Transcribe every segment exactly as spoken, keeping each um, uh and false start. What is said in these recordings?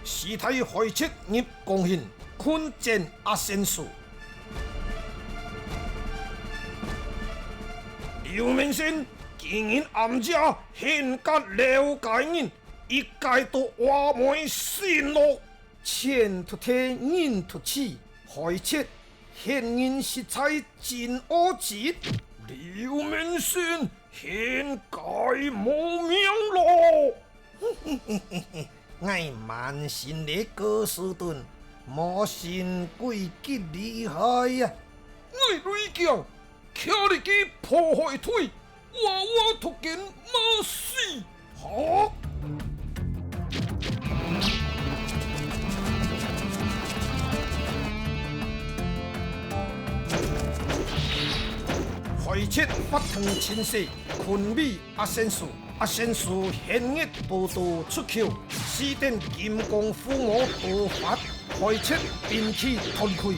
四大海賊入宮刑，困戰阿仙樹。劉明信，今日暗夜現甲了解人，一概都話梅信咯。錢都提，人都去，海賊 現人實在真惡質。劉明信，現該無命咯！𠊎滿心个哥斯頓，無信鬼極厲害啊！𠊎雷強，擎一支破海腿， 哇哇托根馬死！好！海賊發動千勢，困尾阿仙樹，阿仙樹現月寶刀出鞘，四頂金剛護魔道法， 海賊兵器斷開。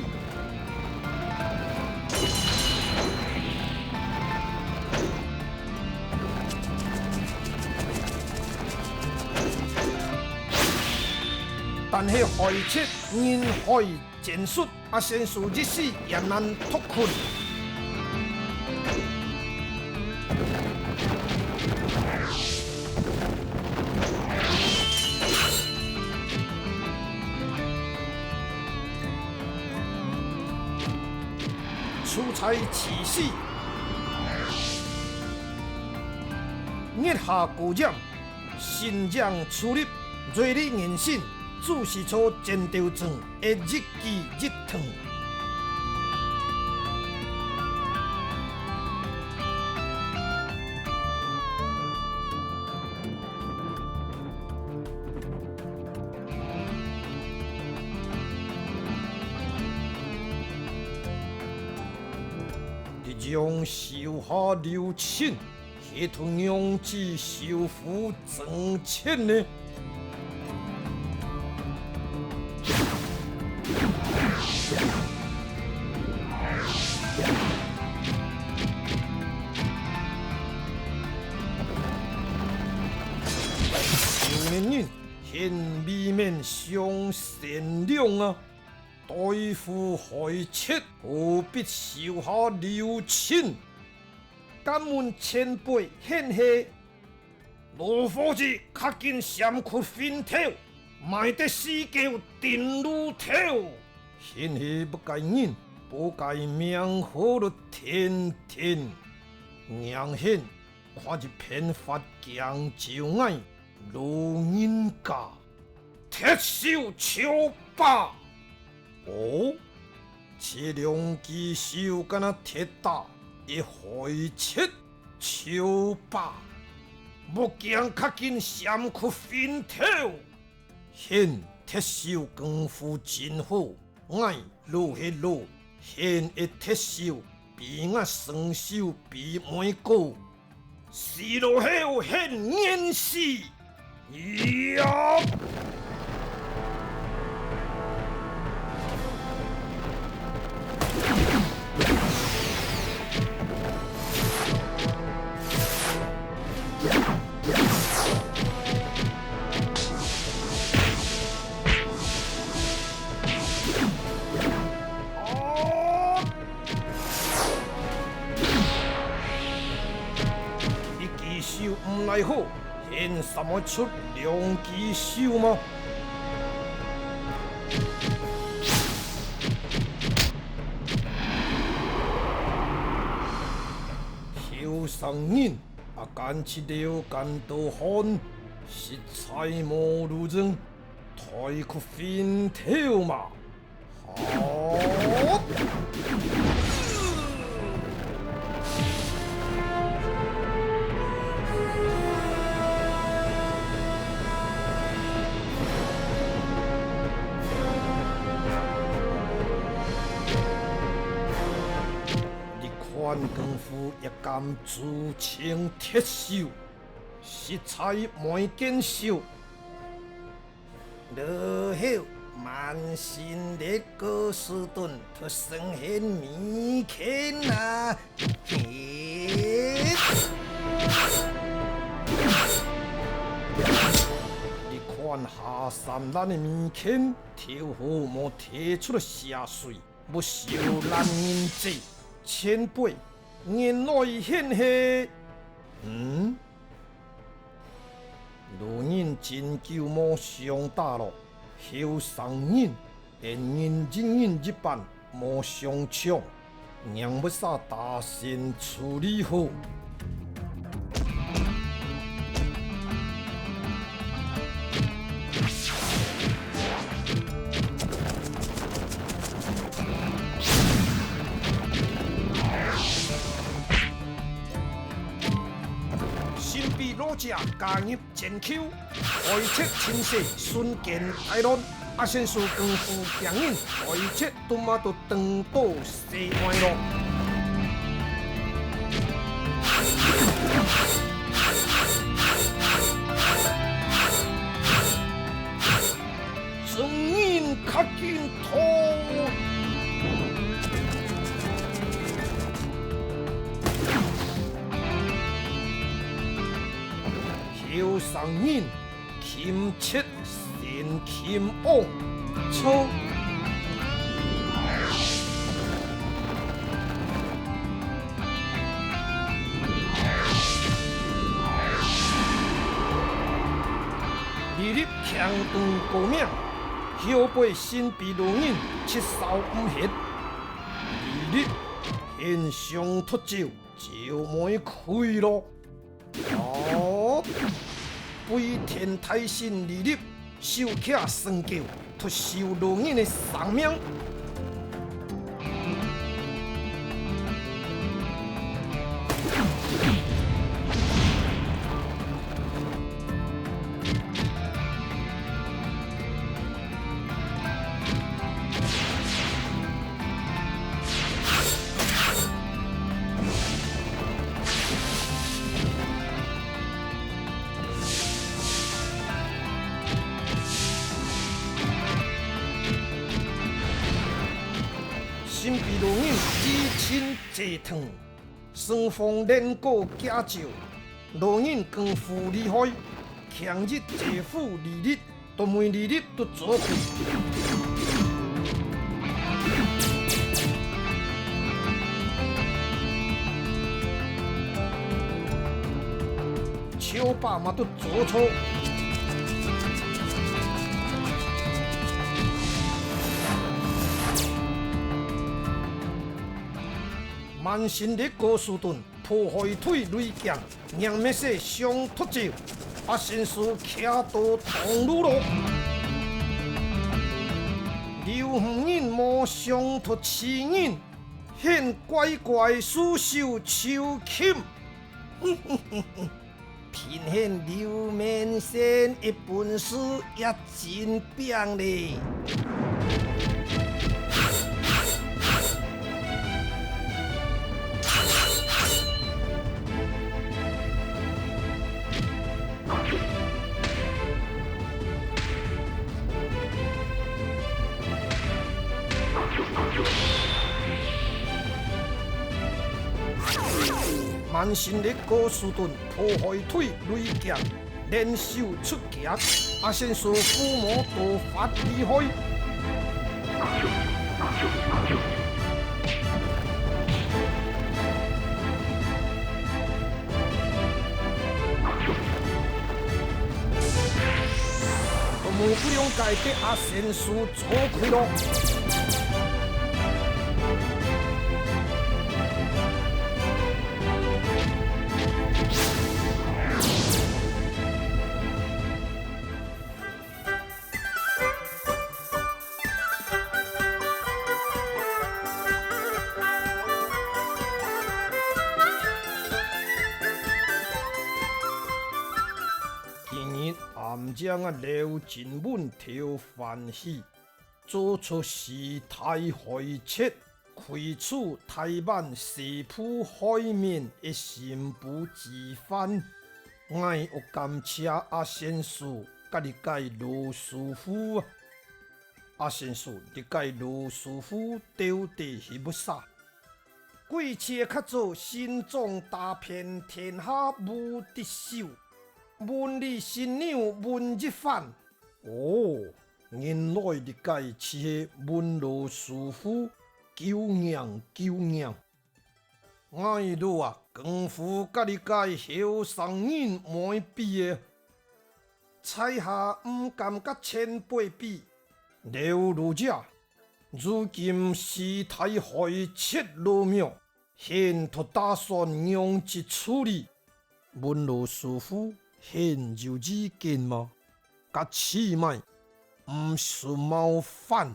但係海賊人海戰術，阿仙樹一時也難脫困。 出在其時。月下孤影，神將出入，銳利人心，主事者戰鬥陣，一擊一斷。 一樣手下留情，係同樣子收服爭權呢？ 少年人，現未免傷善良啊！對付海賊，何必手下留情？敢問前輩，現係 老伙計，較緊閃窟分頭，莫得死狗登驢頭。現係不該人，保該命好了天天。娘現，看一片發鏡照𠊎老人家。 鐵手超霸。哦，這兩支手敢若鐵打，一海賊超霸，目鏡較緊閃窟分頭。現鐵手功夫真好，𠊎老係老，現个鐵手比𠊎身手比妹高。 死老猴現眼死！呀！大好，現三愛出兩支手嗎？後生人，啊，敢一溜敢倒漢，實在無路用，退去分頭嘛。 好！你看功夫也敢自稱鐵手，實在無見笑。 落後，滿身力哥斯頓，突生現眉間啊！嘿！你看下三爛个眉間，頭好無提出來下水，不愁爛人嘴。前輩，原來現係……嗯？ 路人真久無相打咯，後生人，連人一人一般無相搶，仰會使打算處理好。 神秘老者加入戰鬥，海賊陣勢瞬間大亂，阿仙師功夫驚人，海賊都嘛都轉到西外咯。 眾人較緊逃！後生人，擒賊先擒王，走！ 李立強壯高名，後背神秘路人七掃毋忒。李立現想脫走，就無氣咯。哦，飛天大聖李立 手擎神鉤，脫手路人个生命。 神秘路人一陣折騰，雙方連過幾招，路人功夫厲害，強一姐夫李立，都無李立都做得。 手把嘛都做錯。滿身力哥斯頓，破壞隊雷強，硬滅勢想脫走，阿仙師徛到當路咯。劉夫人無想脫死人，現乖乖束手就擒。 憑現劉面仙个本事也真拚咧。 滿身力哥斯頓，破壞隊雷強，聯手出擊，阿仙師伏魔道法厲害。該得阿仙師做開咯。今日暗正啊，劉振文頭歡喜，做出四大海賊，開出臺灣西部海面个新埔之患。𠊎愛感謝阿仙師佮你个老師傅啊！阿仙師，你个老師傅到底係麼儕？ 貴姓客做，姓張打遍，天下無敵手。文理神扭文一番。哦，原來你个就係文老師傅，久仰久仰。𠊎老啊，功夫佮你个後生人無比个，在下毋敢佮前輩比。劉老爺， 如今四大海賊落網，你兜打算仰子處理？文老師傅，你有意見嗎？該試賣，毋使冒犯。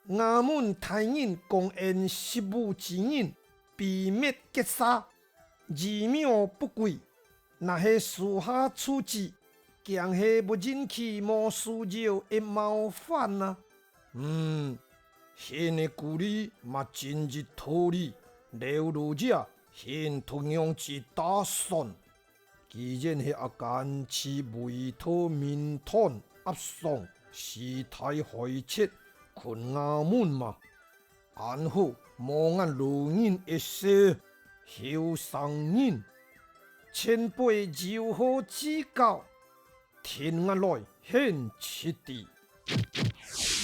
衙門大人講𫣆習武之人，被滅結社， 以網不歸，若係私下處置，驚係會引起無需要个冒犯啊。嗯，你个顧慮嘛真有道理，劉老爺，你兜仰子打算？既然係阿甘在委託民團押送四大海賊，睏衙門嘛， 恁好，無𠊎老人个事，後生人，前輩有何指教，聽𠊎來，你就知。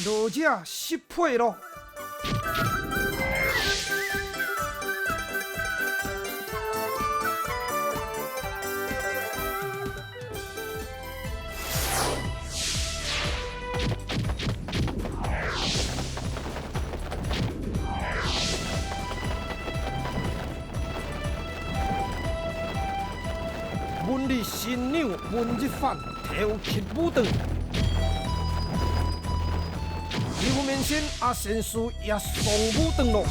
老爺失陪咯。 文理神扭文一番，頭擛烏燈。劉面仙阿仙師也上烏燈咯。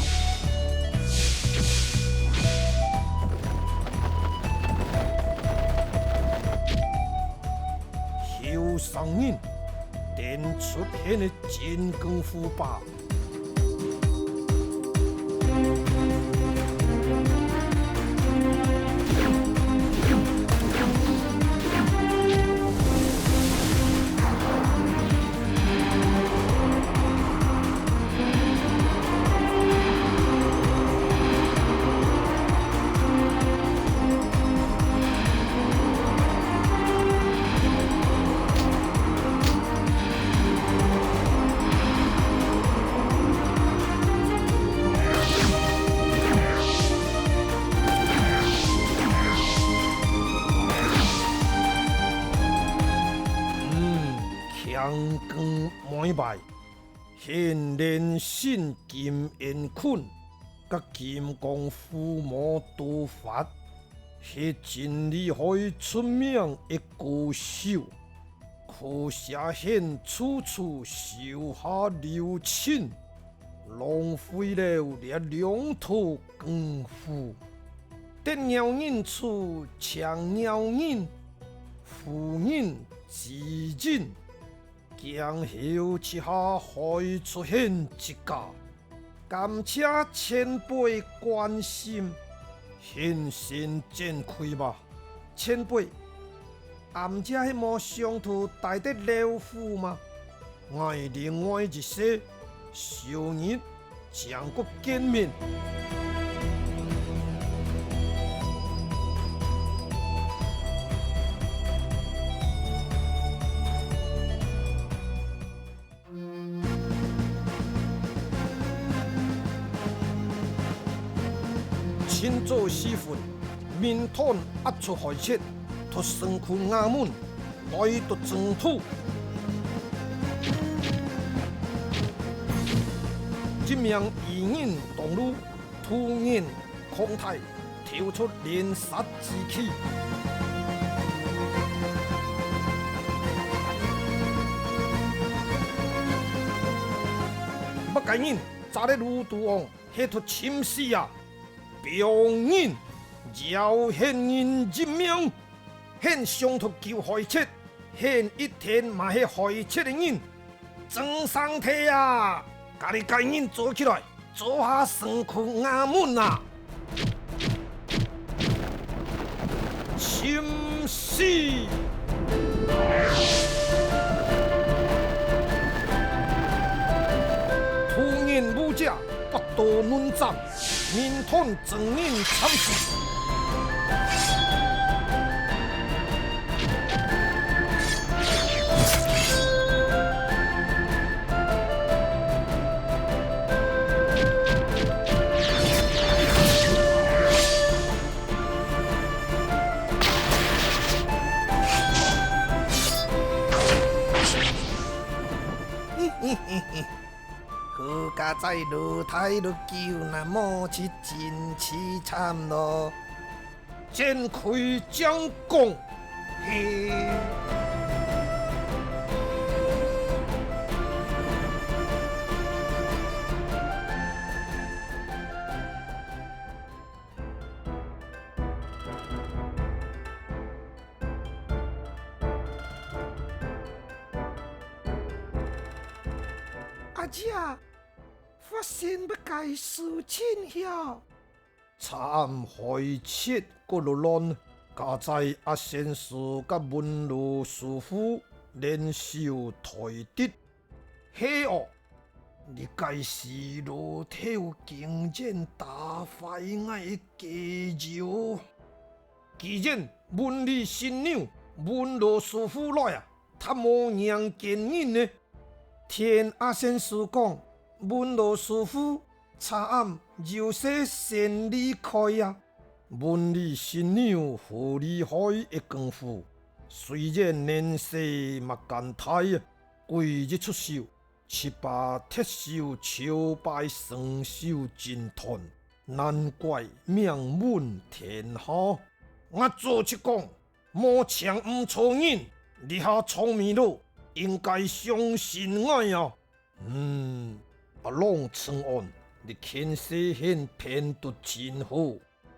後生人，展出你个真功夫吧！ 嗯，強光妹妹， 你連身金煙棍，甲金剛護摩都發，係真厲害出名个高手。可惜你處處手下留情，浪費了這兩套功夫。得饒人處且饒人，婦人之仁， 驚後這下害出你自家。感謝前輩關心，你先展開吧。前輩，恁夜係無商討帶得了赴嗎？𠊎另外一些，小人 正過見面。清早時分，民團押出海賊，脫身去衙門，來到政府。一名愚人當路，突然狂大，跳出連殺之氣。麼个人，揸咧路肚項，係在尋死啊！ 病人，要喊人一名，喊上頭救害賊，喊一定嘛係害賊个人。眾生體啊，家己个人做起來，做下身軀衙門啊！尋死！婦人無家， 八刀論斬，命斷眾人慘死。佢家在老弟老舅那麼就真淒慘咯，真可以這樣講，嘿。 阿姐，發生麼个事情了？昨暗害賊過落亂，家在阿仙師佮文羅師傅聯手退敵。係哦，這个死老頭竟然打壞𠊎个計謀。既然文理神娘、文羅師傅來啊， 忒無人見人呢。聽阿仙師講，文羅師傅昨暗有事先離開啊。文理神娘好厲害个功夫，雖然年歲無幾大，歸日出手，七把鐵鏽朝拜雙手真斷，難怪名聞天下。𠊎早就講， 無請毋著人，這下場面囉，應該相信𠊎啊！嗯，阿郎請安，你牽線還騙得真好。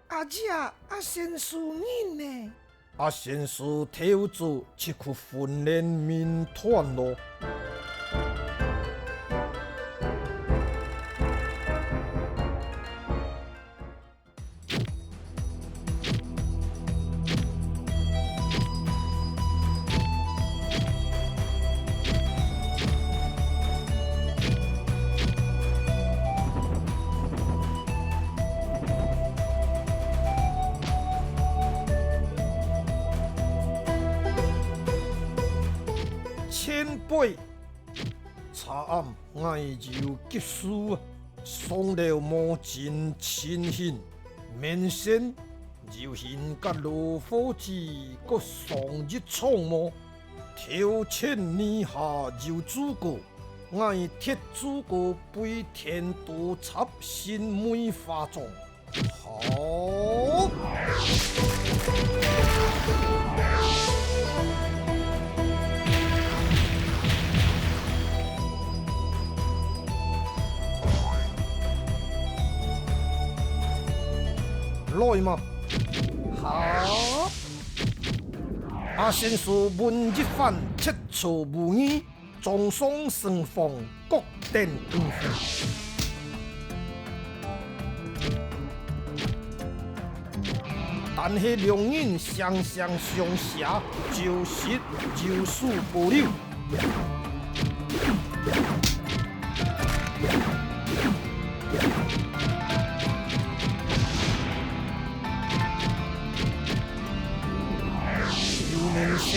阿姐，阿仙師人呢？阿仙師頭早就去訓練民團囉。 前輩，昨暗 𠊎有急事啊，上樓無真情形，面前有閒佮老伙計過上一場無？頭前二下有諸葛，𠊎鐵諸葛飛天刀插心梅花樁。 好。來嘛。好。阿仙師聞一番切磋武藝， 掌上生放，各展功夫。但係兩人相相相惜，有實有數保留。有明星，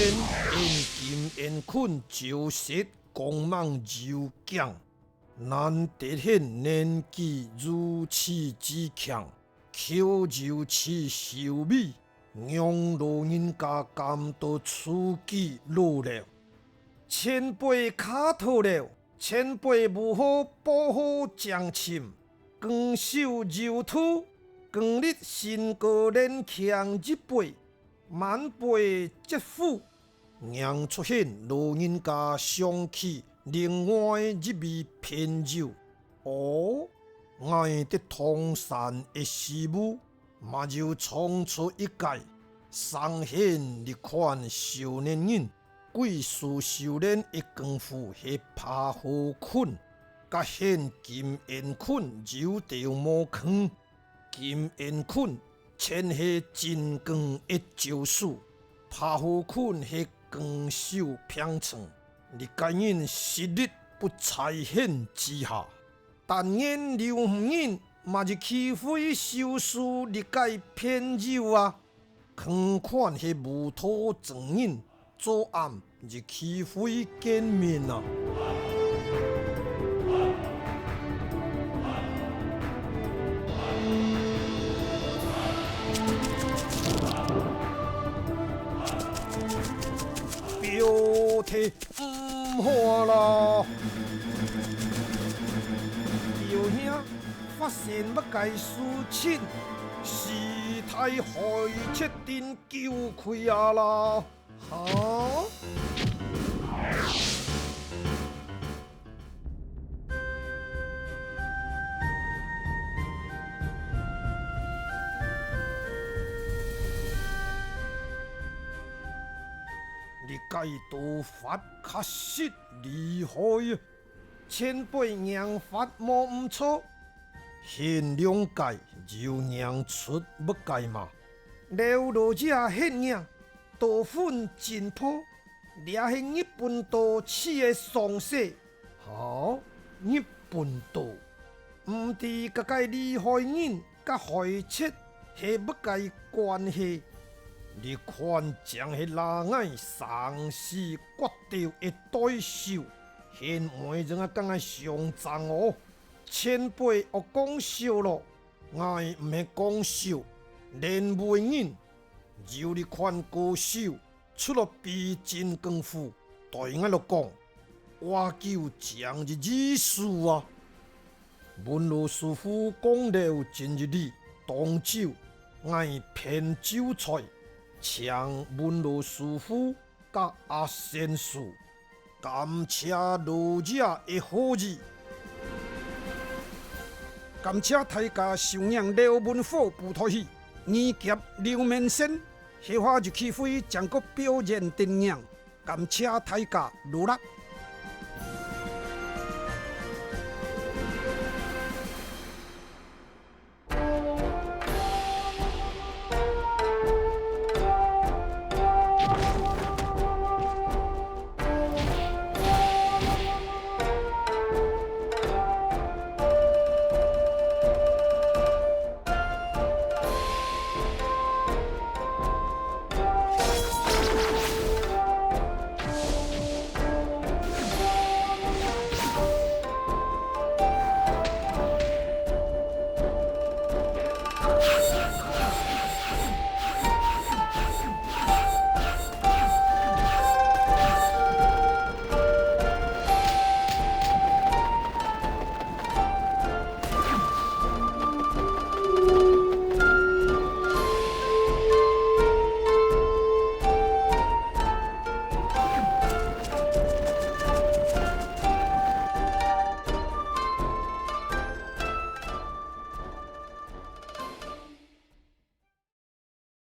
因金因困，有實 光芒有鏡，難得顯年紀如此之強，口有此秀美，讓老人家感到自己老了。前輩客套了，前輩武學寶號正尋，光手柔揬，光力身高連強一倍，滿背疾呼， 䀴出現老人家想起另外一位朋友。哦，𠊎在唐山个時務，嘛有撞出一个生現這款少年人，鬼手修煉个功夫係白虎拳，佮現金煙拳有兜無仝。 金煙拳全係真光个招數，白虎拳係光手平㓾，這个人實力不在限之下。但願劉夫人嘛有機會收收這个朋友啊！ 仝款係無道真人，昨暗有機會見面啊！表弟，毋好啦！表兄，發生麼个事情？四大海賊定 九開啊啦！哈？這个刀法確實厲害啊！ 前輩䀴法無毋著，現兩个有䀴出麼个嘛？劉老爺歇䀴，刀法真破，這係日本刀式个上勢。哈？日本刀？毋知該个厲害人 佮海賊係麼个關係？這款正係拉𠊎生死決鬥个對手，現妹人啊，佮𠊎相爭哦！前輩莫講笑咯，𠊎毋係講笑，連為人有這款高手， 出來比真功夫，對𠊎來講，話究正有意思啊！文老師傅講了真有理，當晝𠊎便就在，請文老師傅佮阿仙師，感謝老爺个好意。感謝大家收䀴廖文火布袋戲，二俠劉面仙， 下回有機會正過表演電影，感謝大家，勞力！